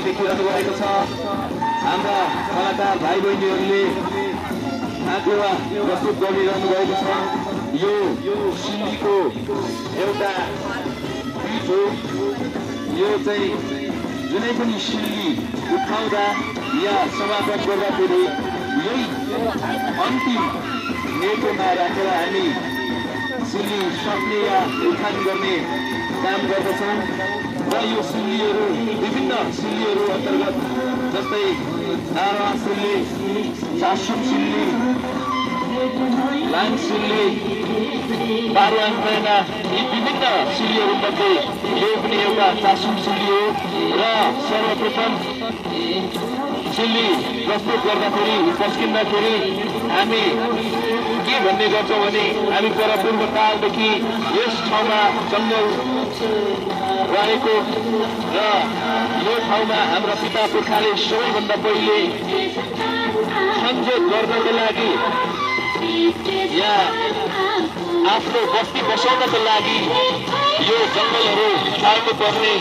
देखिरहनु भएको छ। हाम्रा कलाकार भाइ बहिनीहरूले नाचेवा प्रस्तुत गरिरहनु भएको छ। यो सिल्लीको एउटा गीत हो। यो चाहिँ जुनै पनि सिल्ली उठाउँदा या समापन गर्दाखेरि यही अन्तिम नेटोमा राखेर हामी सिल्ली सक्ने या उठान गर्ने काम गर्दछौँ। र यो सिल्लीहरू विभिन्न सिल्लीहरू अन्तर्गत जस्तै नारा सिल्ली, चासुम सिल्ली, लाङ सिल्ली, बारुवाङ मैना यी विभिन्न सिल्लीहरूमध्ये यो पनि एउटा चासुम सिल्ली हो। र सर्वप्रथम सिल्ली प्रस्तुत गर्दाखेरि पस्किँदाखेरि हामी के भन्ने गर्छौँ भने हामी पूर्व कालदेखि यस ठाउँमा जङ्गल रहेको र यो ठाउँमा हाम्रा पिता पुर्खाले सबैभन्दा पहिले संजोग गर्नको लागि या आफ्नो बस्ती बसाउनको लागि यो जङ्गलहरू छाड्नु पर्ने,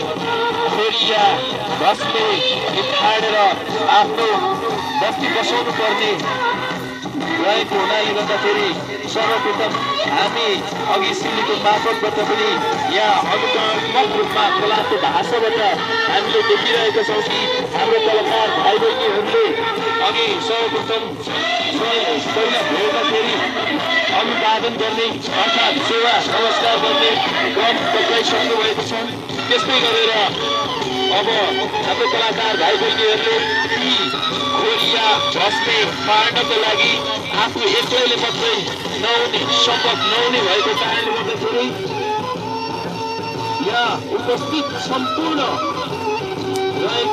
फेरि या घसले छाडेर आफ्नो बस्ती बसाउनु पर्ने रहेको हुनाले गर्दाखेरि सर्वप्रथम हामी अघि सिल्लीको मार्फतबाट पनि यहाँ अनुकरणात्मक रूपमा कलाको भाषाबाट हामीले देखिरहेका छौँ कि हाम्रो कलाकार भाइ बहिनीहरूले अघि सर्वप्रथम पहिला भेट्दाखेरि अनुवादन गर्ने अर्थात् सेवा नमस्कार गर्ने क्रम पक्राइसक्नु भएको छ। त्यस्तै गरेर अब हाम्रो कलाकार भाइ बहिनीहरूले यी खोरिया झस्ने पार्नको लागि आफू एक्लैले मात्रै नहुने, सम्भव नहुने भएको कारणले गर्दाखेरि यहाँ उपस्थित सम्पूर्ण रहेको